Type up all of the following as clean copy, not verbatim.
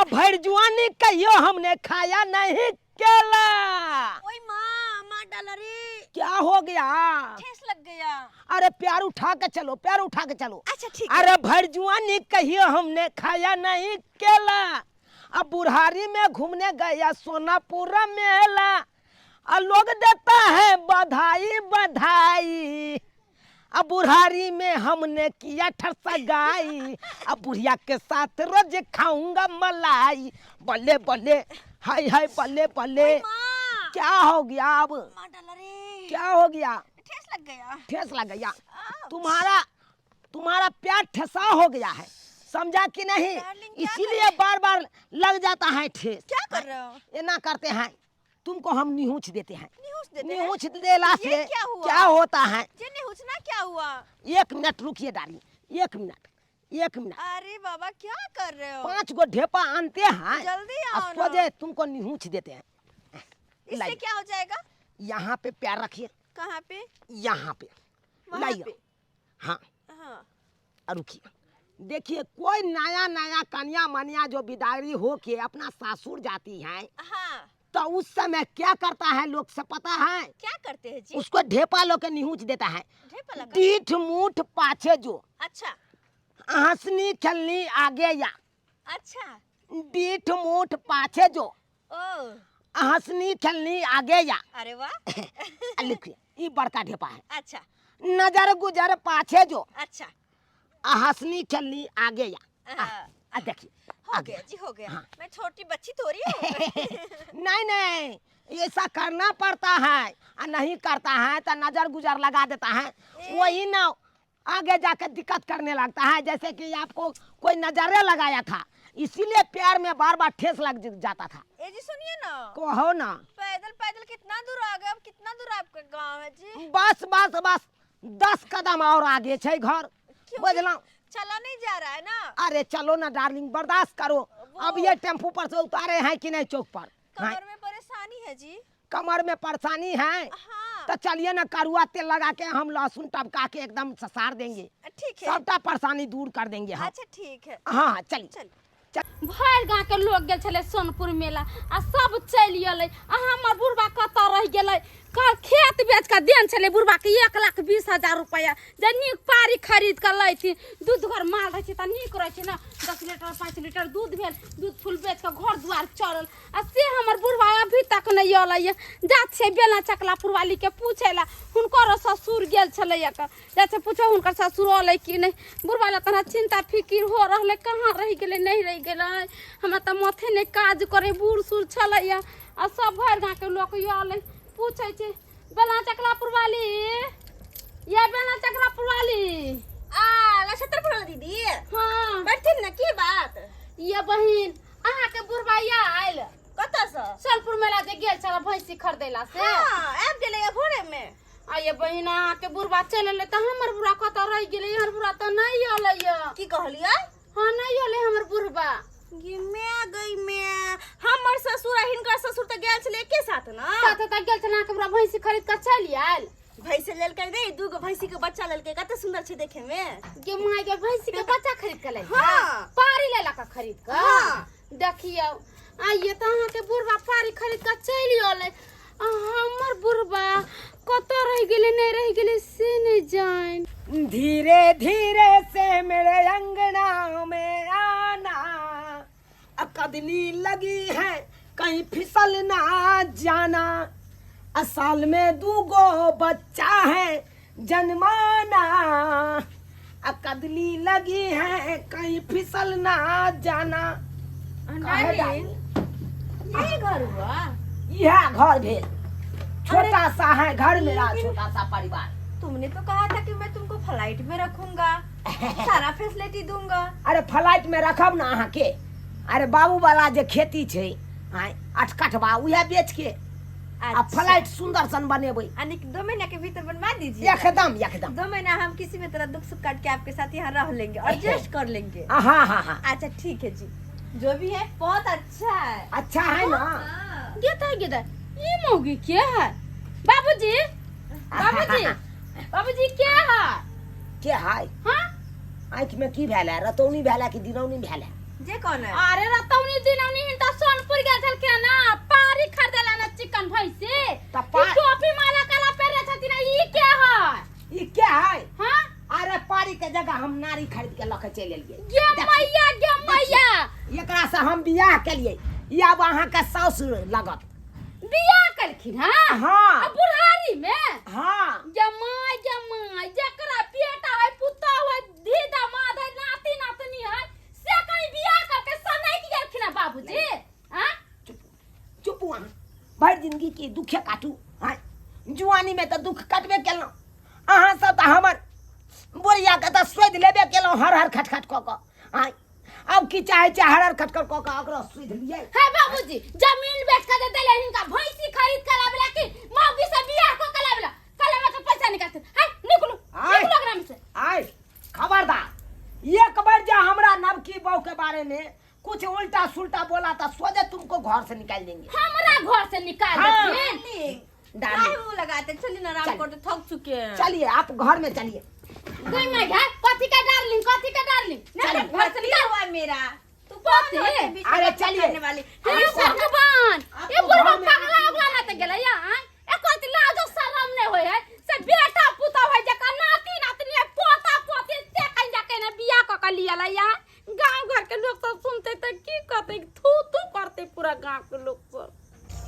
अब भर जुआनी कहियो हमने खाया नहीं केला। ओए माँ, माँ डाला रे। क्या हो गया? ठेस लग गया। अरे प्यार उठा के चलो, प्यार उठा के चलो। अच्छा ठीक है। अरे भर जुआनी कहियो हमने खाया नहीं केला, अब बुढ़ारी में घूमने गया सोनापुरा मेला, और लोग देता है बधाई बधाई, अब बुढ़ारी में हमने किया ठरसगाई, अब बुढ़िया के साथ रोज खाऊंगा मलाई, बल्ले बल्ले हाय हाय बल्ले बल्ले। ओए माँ। क्या हो गया अब? माँ डाला रे। क्या हो गया? ठेस लग गया। ठेस लग गया। आउच। तुम्हारा प्यार ठेसा हो गया है, समझा कि नहीं? डार्लिंग, क्या इसीलिए कर रहे? बार बार लग जाता है ठेस। क्या कर रहे हो? ये ना करते हैं, तुमको हम निहुँच देते हैं। निहुँच देते हैं? निहुँच देला ये से क्या हुआ? क्या होता है? ये निहुँचना क्या हुआ? एक मिनट रुकिए डार्लिंग, एक मिनट, एक मिनट। अरे बाबा क्या कर रहे हो? 5 गो ढेपा आनते हैं, जल्दी और आओ ना। सोझे तुमको निहुँच देते हैं। इससे लाइए। क्या हो जाएगा? यहाँ पे प्यार रखिए। कहाँ पे? यहाँ पे। वहाँ लाइए। पे। हाँ। हाँ। और रुकिए, देखिए कोई नया नया कन्या मनिया जो विदाई हो के अपना सासुर जाती है, हाँ। तो उस समय क्या करता है लोग से पता है? क्या करते हैं जी? उसको ढेपा लो के निहुँच देता है। ढेपा लगा? डीठ मूठ पाछे जो। अच्छा। हंसनी खेलनी आगे या। अच्छा। डीठ मूठ पाछे जो। ओ। हंसनी खेलनी आगे या। अरे वाह। लिखिए, ये बड़का ढेपा है। अच्छा। नजर गुजर पाछे जो। अच्छा। हंसनी खेलनी आगे या। हाँ। देखिए, हो आगे। गया जी, हो गया। हाँ। मैं छोटी बच्ची थोड़ी हूँ। नहीं नहीं, ऐसा करना पड़ता है, और नहीं करता है तो नजर गुजर लगा देता है, ए। वही ना आगे जाकर दिक्कत करने लगता है। जैसे कि आपको कोई नजरे लगाया था, इसीलिए प्यार में बार बार ठेस लग जाता था। ए जी सुनिए ना। कहो ना। पैदल पैदल कितना दूर आ गए, अब कितना दूर आपका गांव है जी? बस बस बस 10 कदम और आगे छे घर। क्यों? बुझलौं? चला नहीं जा रहा है ना। अरे चलो ना डार्लिंग, बर्दाश्त करो। वो अब ये टेम्पू पर से उतारे हैं कि नहीं चौक पर? कमर हाँ। में परेशानी है जी। कमर में परेशानी है? हाँ। तो चलिए ना, करुआ तेल लगा के हम लहसुन टपका के एकदम ससार देंगे। ठीक है। सबटा परेशानी दूर कर देंगे हम। अच्छा ठीक है। हाँ, हाँ, चलिए। चल। चल। भरि गाँव के लोग गेल छलै सोनपुर मेला आ सब चलि एलै, आ हमर बुढ़बा कतऽ रहि गेलै? खेत बेच कऽ देन छलै बुढ़बा के 1,20,000 रुपया, जे नीक पारी खरीद कऽ लैथिन। दूध घर माल रहै छै तऽ नीक रहै छै ने, 10 लीटर 5 लीटर दूध भेल, दूध फूल बेच कऽ घर दुआर चलल। आ से हमर बुढ़बा अभी तक नहि एलैए। जात छै बेला चकला पुरवालीके पूछै लए, हुनकर ससुर गेल छलैए तऽ जाइ छै पूछो हुनकर ससुर एलै कि नहि। बुढ़बा लए तहन चिन्ता फिकिर हो रहलै, कहाँ रहि गेलै नहि रहि गेलै। हमरा तऽ माथे नहि काज करै, बूढ़ सूढ़ छलैए आ सब भरि गाँवके लोक एलै पूछै छै, बेला चकला पुरवाली, ये बेला चकला पुरवाली। आ नक्षत्र पुरवाली दीदी। हाँ। बैठथिन ना, की बात? ये बहिन, अहाँके बुढ़बा आयल? कतऽसँ? सोनपुर मेला जे गेल छल भैंसी खरीदैला से। हाँ, आबि गेलै भोरे में। आ ये बहिन, अहाँके बुढ़बा चलि एलै तऽ हमर बुढ़ा कतऽ रहि गेलै? हमर बुढ़ा तऽ नहि एलैए। की कहलियै? हाँ, नहि एलै हमर बुढ़बा। गे मैं गई मैं, हमर ससुर आ हिनकर ससुर तऽ गेल छलै एके साथ ना। साथ तऽ गेल छलै, अहाँके बुढ़ा भैंसी खरीद कऽ चलि आयल। भैंसी लेलकै रे, 2 गो भैंसी के बच्चा लेलकै, कते सुंदर छै देखे में। गे my गे, भैंसी के बच्चा खरीद कऽ लेलकै? हाँ। पारी लेलक खरीद कऽ? हाँ। देखियौ, आइए तऽ अहाँके बुढ़बा पारी खरीद कऽ चलि एलै, आ हमर बुढ़बा कतऽ रहि गेलै नहि रहि गेलै से नहि जानि। धीरे धीरे से मेरे अंगना में आना, अब कदली लगी है कहीं फिसल ना जाना, असाल में 2 गो बच्चा है जन्माना, अब कदली लगी है कहीं फिसल ना जाना। काहे डार्लिंग, यही घर हुआ? यह घर भेल, छोटा सा है घर मेरा, छोटा सा परिवार। तुमने तो कहा था कि मैं तुमको फ्लाइट में रखूंगा, सारा फैसिलिटी दूंगा। अरे फ्लाइट में रखब ना अहाँ के। अरे बाबू वाला जे खेती छै, आय 8 कठबा उहे बेच के आ अच्छा। फ्लाइट सुंदर सन बनेबै। यानी कि 2 महीना के भीतर बनवा दीजिए। एकदम एकदम। 2 महीना हम किसी भी तरह दुख सुख काट के आपके साथ यहाँ रह लेंगे, एडजस्ट कर लेंगे। हाँ, हाँ, हाँ। अच्छा ठीक है जी, जो भी है बहुत अच्छा है। अच्छा है ना? हाँ। गेता गेता ये मौगी के है? बाबूजी, बाबूजी, बाबूजी के है? के है? हाँ? आँख में की भेल है? रतौनी भेल है कि दिनौनी भेल है? जे कौन है? अरे रतौनी दिनौनी से हम बियाह केलिए, ई आब अहाँके साउस लगत। बियाह केलखिन? हाँ। हाँ। आ बुढ़ारी में? हाँ। जमाय जमाय, जकरा बेटा है, पुतोह है, धी दामाद है, नाती नातनी है, से कहीं बियाह करके सनैक गेलखिन है बाबूजी? हाँ। चुप चुप, अहाँ भरि जिंदगी की दुखे काटू। हाँ, जुआनी में तऽ दुख काटबे केलहुँ अहाँ सब, तऽ हमर बुढ़ियाके तऽ सोधि लेबे केलहुँ हर हर खटखट कऽ कऽ। आँय, आब की चाहै छै? हर हर खटखट कऽ कऽ ओकरो सुधि लियै। हे बाबूजी, जमीन बेच के दे देले हिनका, भैंसी खरीद के लाबेला कि मौगी से बियाह क के लाबेला? कल हमरा के पैसा निकालते। हाय, निकलू। आय। निकलू अगरा में से। आय, खबरदार, एक बार जे हमरा नवकी बहू के बारे में कुछ उल्टा सुल्टा बोला तो सोझे तुमको घर से निकाल देंगे। हमरा घर से निकाल हाँ। देथिन? डार्लिंग। काहे मुंह लगाते? चलिए ना, आराम चल। करते, थक चुके हैं। चलिए, आप घर में चलिए। कोई मैं घर कथी का डार्लिंग, कथी का डार्लिंग? नहीं, चल, घर से पति निकाल। हुआ मेरा तू पति? कौन होते बीच में अरे बात चलिए। करने वाली? हे आपको- भगवान, आपको ये बुढ़वा घर में पगला उगला ना त गेलै यार। ए कोई लाजो शरम नहीं होय है से बेटा पुतोह है जका, नाती नातनी है, पोता पोती, से कहीं जाके ना बियाह क के लिया ला यार। गांव घर के लोग सब सुनते त की कहते? थू थू करते पूरा गांव के लोग सब।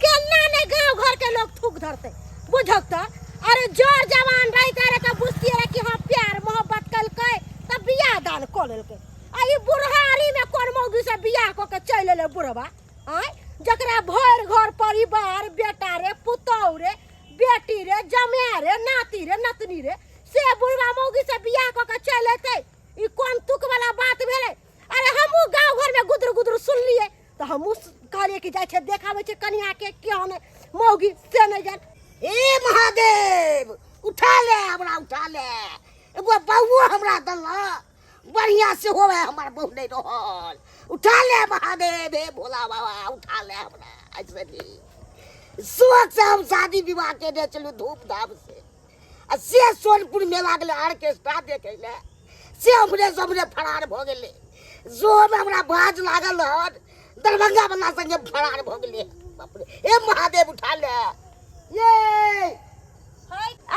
केना ने गांव घर के लोग थूक धरते, बुझक त। अरे जोर जवान रहते रहे त बुझतिए रहे कि हाँ, प्यार मोहब्बत कलकै त बियाह दान कऽ लेलकै। आ ई बुढ़ारी में कोन मौगी से बियाह कऽ के चलि एलै बुढ़वा? आँय, जकरा भरि घर परिवार, बेटा रे, पुतहु रे, बेटी रे, जमाय रे, नाती रे, नतनी रे, से बुढ़वा मौगी से बियाह कऽ के चलि एतै, ई कोन तुक वाला बात भेलै? अरे हमहूँ गाँव घरमे गुदर गुदर सुनलियै तऽ हमहूँ कहलियै कि जाइ छै देखाबै छै कनियाके केहन मौगी, से नहि जान। हे महादेव, उठा ले हमरा, उठा ले। एगो बहुओ हमरा दल बढ़िया से होवे, हमर बहु नहीं रहल। उठा ले महादेव, हे भोला बाबा, उठा ले हमरा। ऐसे नहीं शौक से हम शादी विवाह केने चलू धूमधाम से, आ से सोनपुर मेला गेलै ऑर्केस्ट्रा देखै ले, से हमरे से हमरे फरार भऽ गेलै। जोमे हमरा बाज लागल हन, दरभंगा वाला संगे फरार भऽ गेलै। बाप रे, हे महादेव, उठा ले ये।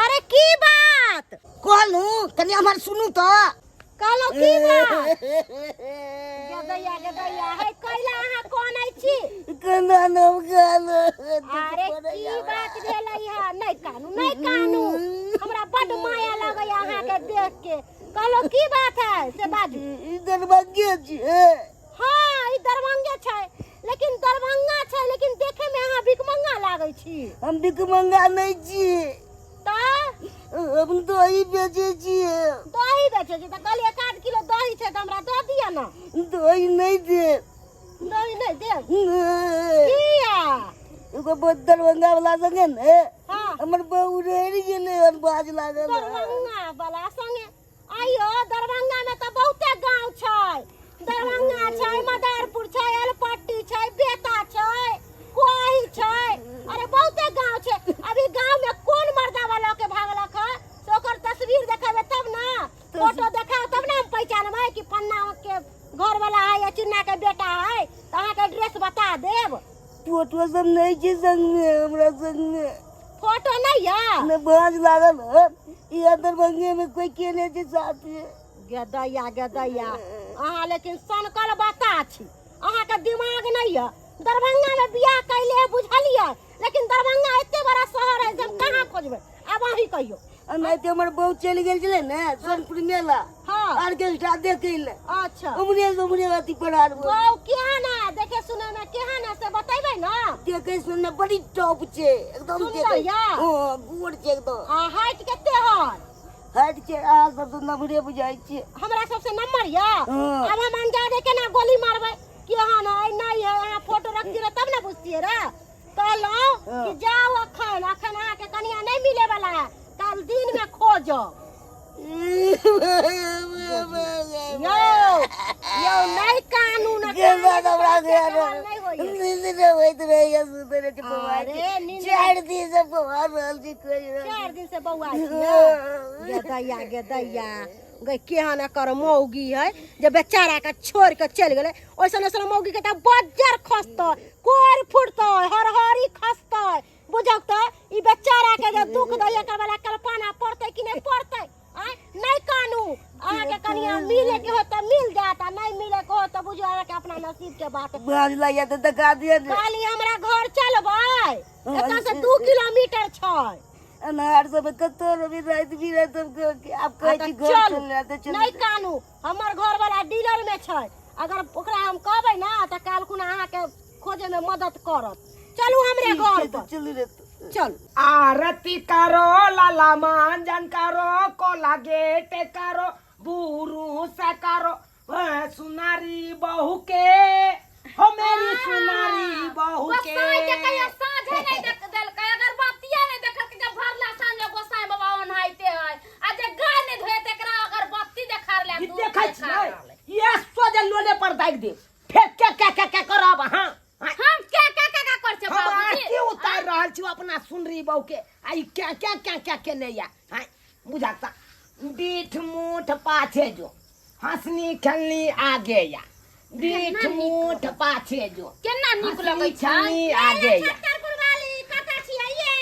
अरे की बात? कहलहुँ कनि हमर सुनू तऽ। कहलहुँ की बात? गदैया गदैया, हे कैला अहाँ कनै छी? केना नाम कहलहुँ? अरे की बात भेलै है? नहि कानू, नहि कानू, हमरा बड्ड माया लगैया अहाँके देख के। कहलहुँ की बात है से बाजू। ई दरभंगे छियै? हाँ, ई दरभंगे छै, लेकिन दरभंगा छै लेकिन देखे में अहाँ भिखमंगा लागै छी। हम भिखमंगा नहि छी। तऽ हम दही बेचै छियै। दही बेचै छी? तऽ कहलियै एक आध किलो दही छै तऽ हमरा दऽ दिअ ने। दही नहि देब। दही नहि देब? नहि। किया? एगो बहुत दरभंगा वाला संगे ने हाँ। हमर बहू रहि गेलै हन, बाज लागल हन। दरभंगा वाला संगे? आइयो, दरभंगा में तऽ बहुते गांव छै। दरभंगा छै, मदारपुर छै, अलपट्टी छै, बेता छै, कोही छै, अरे बहुते गांव छै। अभी गांव में कोन मर्दा वाला के भागलक है से ओकर तस्वीर देखेबै तब ना, फोटो देखाओ तब ना हम पहचानबै कि फन्ना के घर वाला है या चिन्ना के बेटा है, तऽ अहाँके एड्रेस बता देब। फोटो सब नहि छै संगमे, हमरा संगमे। फोटो नहीं है? नहि, बाज लागल हन इहाँ दरभंगे में कोई केने छै साथी। गदैया गदैया, अहाँ लेकिन सनकल बता छी, अहाँके दिमाग नहीं है। दरभंगा में बियाह कैले है, बुझलियै, लेकिन दरभंगा एते बड़ा शहर है जे हम कहाँ खोजबै? आब अहीं कहियौ। एनाहिते हमर बहू चलि गेल छलै ने सोनपुर मेला ऑर्केस्ट्रा देखै लए। उम्हरे से उम्हरे अथी फरार भऽ गेल। बहू केहन है, देखे सुने में केहन है से बतेबै ना। देखै सुनने बड़ी टॉप छै एकदम। सुन्दर देखै या? हँ, गोर छै एकदम। आ हाइट कते है? हाइट छै अहाँ सब तऽ नम्हरे बुझाइ छियै। हमरा सबसे नंबर या? हाँ। अब हम अंदाजे केना गोली मारबै केहन है नहीं है? अहाँ फोटो रखती रहे तब ने बुझतियै रे। कहलहुँ हाँ। कि जाओ, अखन अखन अहाँके कनिया नहीं मिले वाला है, कल दिन में खोजो। यौ यौ, नहीं कानून नहीं होइए। नींद नहि होइत रहैया, सुतै रहै छी बौआ। अरे नींद 4 दिन से बौआ रहल छी कोइ। 4 दिन से बौआ छियै? गे दैया गे दैया गे, केहन एकर मौगी है जे बेचारा के छोड़ के चलि गेलै। ओइसन ओइसन मौगी के तऽ बज्जर खसतै, कोर फुटतै, हरहरी खसतै, बुझक तऽ। ई बेचारा के जे दुख दै, एकर वाला कल्पना पड़तै कि नहि पड़तै? आँय, नहि कानू। अहाँके कनिया मिले के हो तऽ मिल जायत, आ नहि मिले के हो तऽ बुझू अहाँके अपना नसीब। नसीब के बात। बाज लाइया तऽ देखा दिअ ने। काली हमरा घर चलबै, एतऽ से 2 किलोमीटर छै। अन्हार सब कतौ रवि राति बिराति सब आब कहै छी घर चलू। चल तऽ चलू। नहि कानू, हमर घर वाला डीलर में छै, अगर ओकरा हम कहबै ना तऽ काल्हि खुना अहाँके खोजे में मदद करत। चलू हमरे ठीक घर छै तऽ पर। चलू रे तऽ। चलू। आरती करो लाला मांजन करो कोला गेट करो बुरू से करो सुनारी बहू के हो मेरी सुनारी बहू के। गोसाई के कहियो साँझे नहीं देख देलकै, अगरबत्तिये नहीं देखलकै। जब भरला साँझ में गोसाई बाबा ओनाहिते है, आ जे गाय नहीं धोए तेकरा अगरबत्ती देखा रहलै, ई दूध देखै देखा छियै रहलै। ये सोझे लोले पर दागि देब, फेर क्या क्या क्या क्या करब अहाँ? हम क्या क्या क्या क्या कर छै हम बाबूजी? आरती उतार रहल छी अपना सुनरी बहू के, आ ई क्या क्या क्या क्या केने या हाँ बुझाता डीठ मूठ पाछे जो हंसनी खेलनी आगे या डीठ मूठ पाछे जो केना नीक हंसनी लगै छै। खेलनी आगे या। छत्तरपुर वाली कतऽ छियै ये?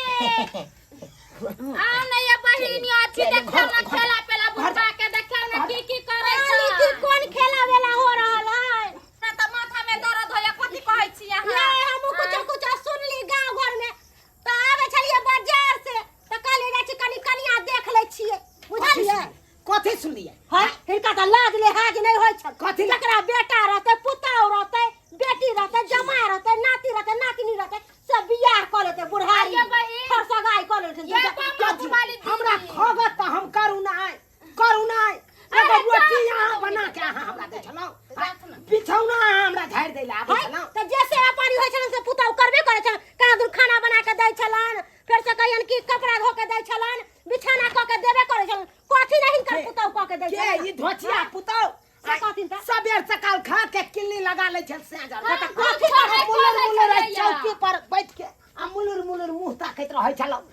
आउ ने ये बहिन, अच्छी देखियौ ने खेला पेला बुढ़बा के, देखियौ ने की की करै छै। काली की कोन खेला वेला हो रहल है? हमरा तऽ माथा में दर्द होइया, कथी कहै छी अहाँ? ये हमहूँ कुछो कुछो सुनली गाँव घर में, तऽ आबै छलियै बाजार से तऽ कहलियै जाइ छी कनि कनिया देख लै छियै, बुझलियै? कथी सुनलियै? हँ, हिनका तऽ लाज लिहाज नहि होइ छल। कथी? जकरा बेटा रहतै, पुतहु रहतै, बेटी रहतै, जमाय रहतै, नाति रहतै, नातिनी रहतै, सब बियाह कऽ लेतै बुढ़ारी ये बहिन। फर सगाई कऽ लेतै। ये बाबा कथी? वाली दीदी। हमरा खगत तऽ हम करू नहि, करू नहि। एगो अरे रोटी जा। अहाँ बना के अहाँ हमरा दै छलहुँ, बिछौना अहाँ हमरा झाड़ि दै लए आबै छलहुँ। तऽ जे सेवा पानी होइ छलनि से पुतहु करबे करै छलनि। कहाँ दूर खाना बना के दै छलनि, फेर से कहियन कि कपड़ा धो के दै छलनि, बिछौना कऽ के देबे करै छलनि। कथी नहि हिनकर पुतहु कऽ के दै के छलनि? ई धोचिया पुतहु से कहथिन तऽ? सबेर सकाल खा के किल्ली लगा लै छल साँझ। हाँ, तऽ कथी कथी करै मुलुर छलै मुलुर छलैया? चौकी पर बैठ के आ मुलुर मुलुर मुँह ताकैत रहै छलहुँ,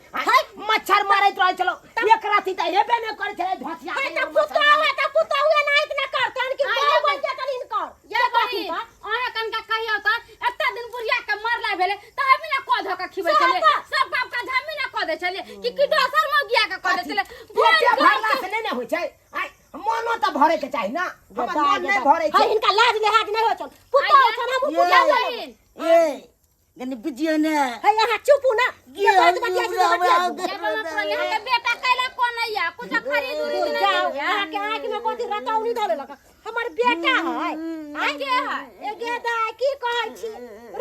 मच्छर मारैत रहै छलहुँ। एक राति तऽ हेबे नहि करै छलै धोचिया। है तऽ पुतहु है तऽ पुतहु एनाहित ने करतनि कि आइए बहू बनि जेतनि हिनकर। ये से कहथिन बहिन, तऽ? अहाँ कनका कहियौ तऽ एते दिन बुढ़िया के मरला भेलै तऽ हमही ने कऽ धऽ के खिबै छलियै, सब बाप काज हमही ने कऽ दै छलियै कि दोसर मौगिया के कऽ दै छलियै? पेटे भरला से नहि ने होइ छै, आइ मोनो तऽ भरे के चाही ना। हमर मोन नहि भरे है छै। हिनका लाज लिहाज नहि होइ छनि, पुतहु छनि, हमहूँ ये। पुतहु छनि। बहिन, ए कनि बुझियौ ने। है अहाँ चुपू ना, जे ये बात बतिया छी से बतिया। ये बाबा पुरानी अहाँके बेटा कैला कोन या कुछ खरीद उरीद नहीं जाओ, होइया? अहाँके आँखि में कथी रतौनी धऽ लेलक? हमर बेटा है। आ के है? ए गे दाइ, की कहै छी,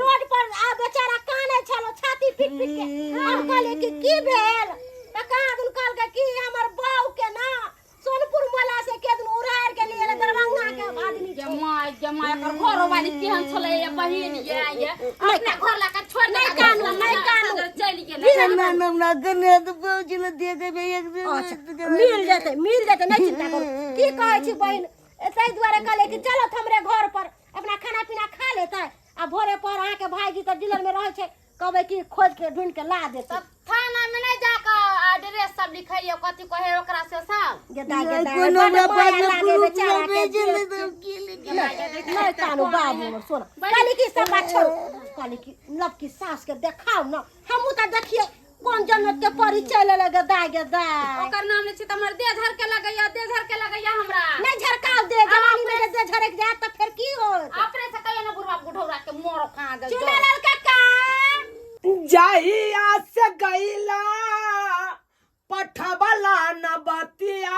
रोड पर आ बेचारा कानै छलो छाती पीट पीट के। हम कहलियै कि की भेल, तऽ कहाँ दुन कहलकै कि हमर बहू के ना सोनपुर मेला से के दिन उड़ार के लिए दरभंगा के आदमी ये छै। My ये my, एकर घरो वाली केहन छलै ये बहिन, ये ये अपना घर ला के छोड़ नहि कानू, नहि कानू। चलि गेलै। ना ना ना कने तऽ पहुँचल देखे एक दिन। अच्छा, मिल जेतै, मिल जेतै, नहि चिंता करू। की कहै छी बहिन, ताहि दुआरे कहलियै कि चलो हमरे घर पर अपना खाना पीना खा लेतै, आ भोरे पर अहाँके भाईजी तऽ डीलर में रहै छै, कहबै कि खोज के ढूंढ के ला देतै। तब थाना में नहीं जाकर एड्रेस सब लिखैयो, कथी कहे ओकरा से सब? गेदा गेदा कोनो बड हमरा माया पास लागे प्रूफ बेचारा नहि के भेजल देख तऽ के। हम की लिखबै? नहि कानू बाबू हमर सोना। कहली कि सब बात छोड़ू, कहली कि लबकी सास के देखाउ न, हमहूँ तऽ देखियै कोन जन्नत के परी चलि एलै। गेदा गेदा ओकर नाम लै छी तऽ हमर देह झरके लगैया, देह झरके लगैया हमरा। नहि झरकाउ दे, जवानी में जे देह झरक जायत तऽ फेर की होत? अपने से कहियो ना बुढ़वा बुढ़ौरा के मोरो कहाँ गेल। चुनालाल काका। जहिया से गैला पठबला न बतिया,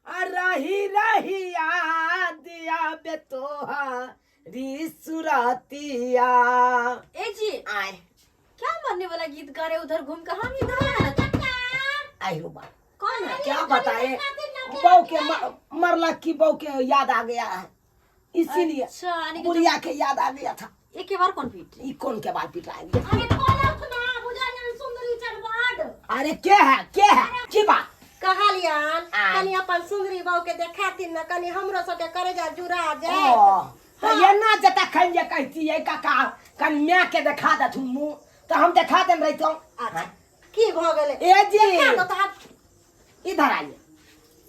आ रही रही याद आबे तोहारी सुरतिया। ए जी। आय। क्या मरने वाला गीत गा रहे उधर घूम कर, हम इधर आए। आई हो बा। कौन है? क्या बताए, बहू के मरला की बहू के याद आ गया है, इसीलिए। अच्छा, यानी कि बुढ़िया के याद आ गया था। एक के बार कौन पीट? ई कौन के बाल पीट रहा है? अरे बोलत ना बुझलियन, सुंदरी छल बड। अरे के है, के है, की बात? कहलियन आय। कनि अपन सुंदरी बहू के देखातिन न, कनि हमरो सबके करेजा जुड़ा जाए। ओ, तऽ एना जता खन जे कहतियै काका कनि माय के देखा देथुन मुँह, तऽ हम देखा देन रहितौं। अच्छा, की भऽ गेलै? ए जी। देखा दो तऽ आब। इधर आइए,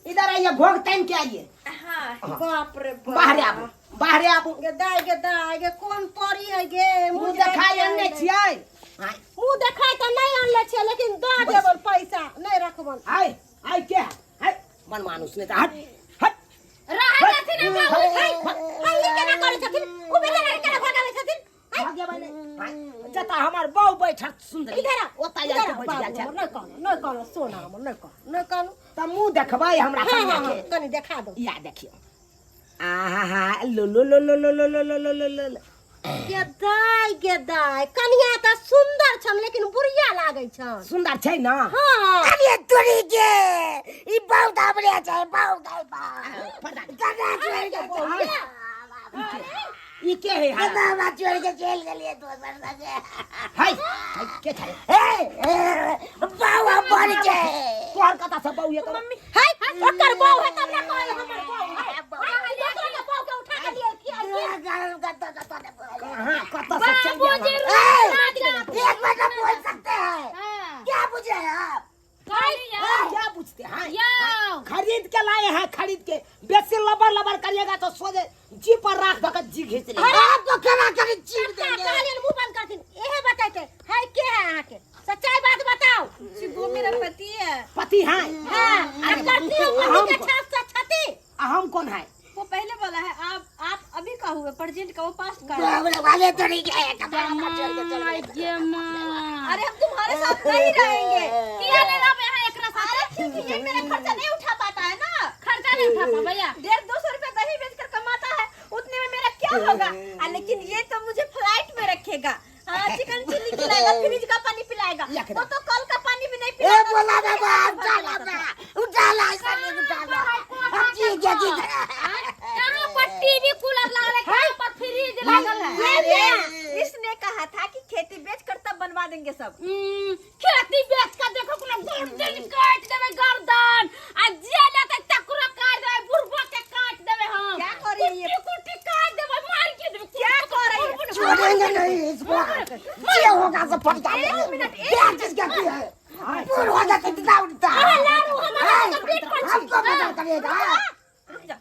इधर आइए, घोघ तानि के आइए। हाँ। बाप रे बाप। बाहरे आबू, बाहरे आबू। गे दाय, गे दाय, गे कोन परी है गे? मुँह देखाय अनने छियै? आँय? मुँह देखाय तऽ नहि अनले छियै, लेकिन दऽ देबन, पैसा नहि रखबन। आय आय, के है? आय, मन मानुस नहि तऽ हट हट। रहै देथिन। छथिन हे बाबू हाय हाय ई केना करै छथिन उ बेचारा के केना भगाबै छथिन भगेबै नहि आँय, जतऽ हमर बहू बैठत सुन्दरी इधर आ ओतऽ इधर जाके आ, बैठ गेल बाबू छै हमर नहि कानू नहि कानू सोना हमर नहि कानू नहि कानू तऽ मुँह देखबै हमरा हाँ कनिया हाँ हाँ के कनी देखा दो या देखियौ आहा लो लो लो लो लो लो लो लो लो लो लो लो। गे दाय गे दाय कनिया तऽ सुंदर छन लेकिन बुढ़िया लागै छन सुन्दर छै ने हाँ अरे तोरी के ई बहुत हमरे छै बहुत है गन्ना चोर के ई के है गन्ना हमरा चोर के चल गेलिए दोसर संगे हाय हाय, के छै हे बाबा बन के तोहर कथा सब बहू ये तो मम्मी है ओकर बहू है तब ना कहै हमर बहू है दोसर के बहू के उठा के लिए किया कहाँ कतऽ से चल बाबूजी गेल एक बार तो बोल सकते हैं हाँ क्या बुझे आप कहलियै क्या पूछते हैं यौ खरीद के लाए हैं खरीद के बेसी लबर लबर करिएगा तो सोझे जी पर राख दक जी घींच लेगा आपको खड़ा कर चीर देंगे कहलियन मुंह बंद करथिन एहे बतैते है के है अहाँ के सच्चाई बात बताओ जी वो मेरा पति है पति है हाँ आ करती हो पति के छात से छती आ हम कौन है वो पहले वाला है आप आप अभी का हुए प्रेजेंट का वो पास्ट का है बोले वाले तो नहीं गए कपड़ा चोर के चल माय गे माँ अरे हम तुम्हारे साथ नहीं रहेंगे किया नहीं रहबै अहाँ एकरा साथे अरे क्योंकि ये मेरा खर्चा नहीं उठा पाता है ना खर्चा नहीं उठा पाबैया 150-200 रुपया दही बेचकर कमाता है उतने में मेरा क्या होगा लेकिन ये तो मुझे फ्लाइट में रखेगा हाँ चिकन चिल्ली खिलाएगा फ्रिज का पानी पिलाएगा वो तो कल का पानी भी नहीं ए पिलाता बोला बाबा उठा ला उठा ला ऐसा नहीं उठा ला हम जी गए जी कहाँ पर टीवी कूलर लागल है कहाँ पर फ्रिज लागल है ये इसने कहा था कि खेती बेच कर तब बनवा देंगे सब खेती बेच के देखो कोनो गर्दन काट देबै गर्दन आ जे लेतै तकरो काट देबै बुढ़बो के काट देबै हम क्या कर रही है ये? कुट्टी कुट्टी काट देबै मार के देबै क्या कर रही है? छोड़ेंगे नहीं इसको ये होगा सब फट जाएंगे क्या चीज कहती है पूर्ण हो जाता कितना उठता है हमको मजा करेगा रुक जाओ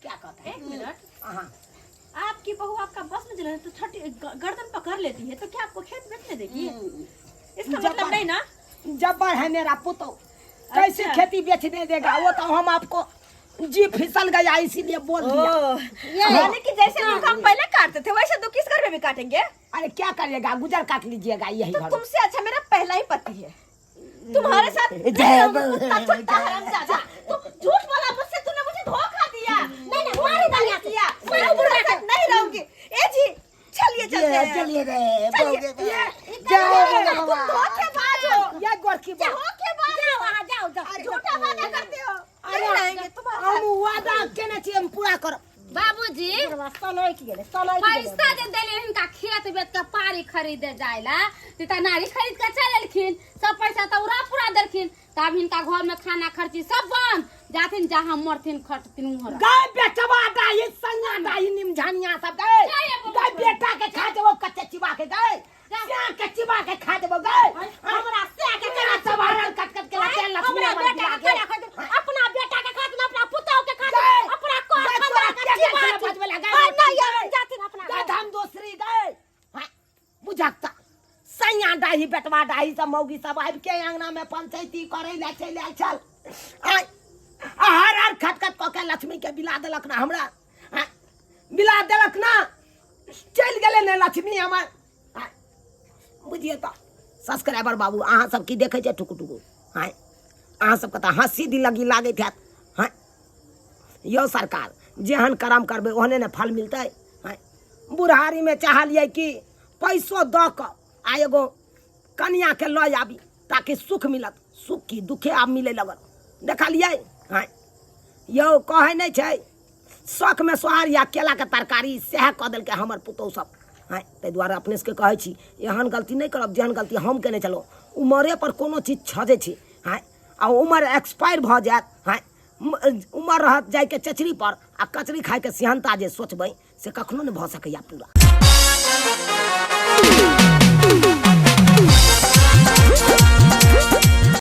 क्या कहता है एक मिनट हाँ आपकी बहू आपका बस में चले तो छठी गर्दन पकड़ लेती है तो क्या आपको खेत बेचने देगी इसका मतलब नहीं ना जब्बर है मेरा पुतो कैसे अच्छा। खेती बेचने देगा वो तो हम आपको जी फिसल गया इसीलिए बोल दिया यानी कि जैसे दुख हम पहले काटते थे वैसे दुख इस घर में भी काटेंगे अरे क्या करिएगा गुजर काट लीजिएगा यही तो घर तुमसे अच्छा मेरा पहला ही पति है तुम्हारे साथ जय कुत्ता छोटा हरामजादा तुम झूठ बोला मुझसे तूने मुझे धोखा दिया नहीं नहीं मारी दलिया से दिया मैं तुम्हारे साथ नहीं रहूंगी ए जी चलिए चलते हैं चलिए रे चलिए। जय तुम धोखेबाज हो ये गोरखी बात। धोखेबाज जाओ हो वहाँ जाओ जाओ झूठा वादा करते हो नहीं रहेंगे तुम्हारे हम साथ वादा केने छी हम पूरा करब बाबूजी सनकि गेलै सनकि गेलै पैसा जे देलियै हिनका खेत बेच के पारी खरीदे जाय ला ते नारी खरीद के चल एलखिन सब पैसा तऽ उड़ा पूरा देलखिन तब हिनका घर में खाना खर्ची सब बंद जाथिन जहाँ मरथिन खटथिन उहर गाय बेटवा डाही संगा डाही निमझानिया सब गाय जाय बाबा। गाय बेटा के खा देबो कच्चे चिबा के गाय श्याम के चिबा के खा देबो गाय हमरा से के मेरा सब हरल कट कट के लाते लक्ष्मी हमरा हमर बेटा बिया के के केना खातिर अपना बेटा के खातिर अपना पुतोह के खातिर गाय अपना कोर गाय खतरा तोरा के के चिबा के बचबे ला गाय हाय नहीं हम जाथिन अपना गाय धाम दोसरी गाय हाँ, बुझकता सैया डाही बेटवा डाही सब मौगी सब आबि के अंगना में पंचायती करे ला चलि आयल छल आय आ हर हर खट खट कऽ के लक्ष्मी के बिला देलक ना हमरा आय, बिला देलक ना चलि गेलै ने लक्ष्मी हमर आय, बुझिए तऽ सब्सक्राइबर बाबू अहाँ सब की देखै छियै टुकु टुकु आँय अहाँ सबके तऽ हँसी दिलगी लागैत हैत हँ यौ सरकार जेहन करम करबै ओहने ने फल मिलतै आँय बुढ़ारीमे चाहलियै कि पैसो दऽ कऽ आ एगो कनिआँके लऽ आबी ताकि सुख मिलत सुख की दुखे आब मिलै लगल देखलियै आँय यौ कहै नहि छै शौकमे सोहारी आ केलाके तरकारी सएह कऽ देलकै हमर पुतहु सब आँय ताहि दुआरे अपने सबके कहै छी एहन गलती नहि करब जेहन गलती हम केने छलहुँ उमरेपर कोनो चीज छजै छै आँय आ उमर एक्सपायर भऽ जायत आँय उमर रहत जाइके चचरी पर आ कचरी खाइके सिहन्ता जे सोचबै से कखनो नहि भऽ सकैए पूरा।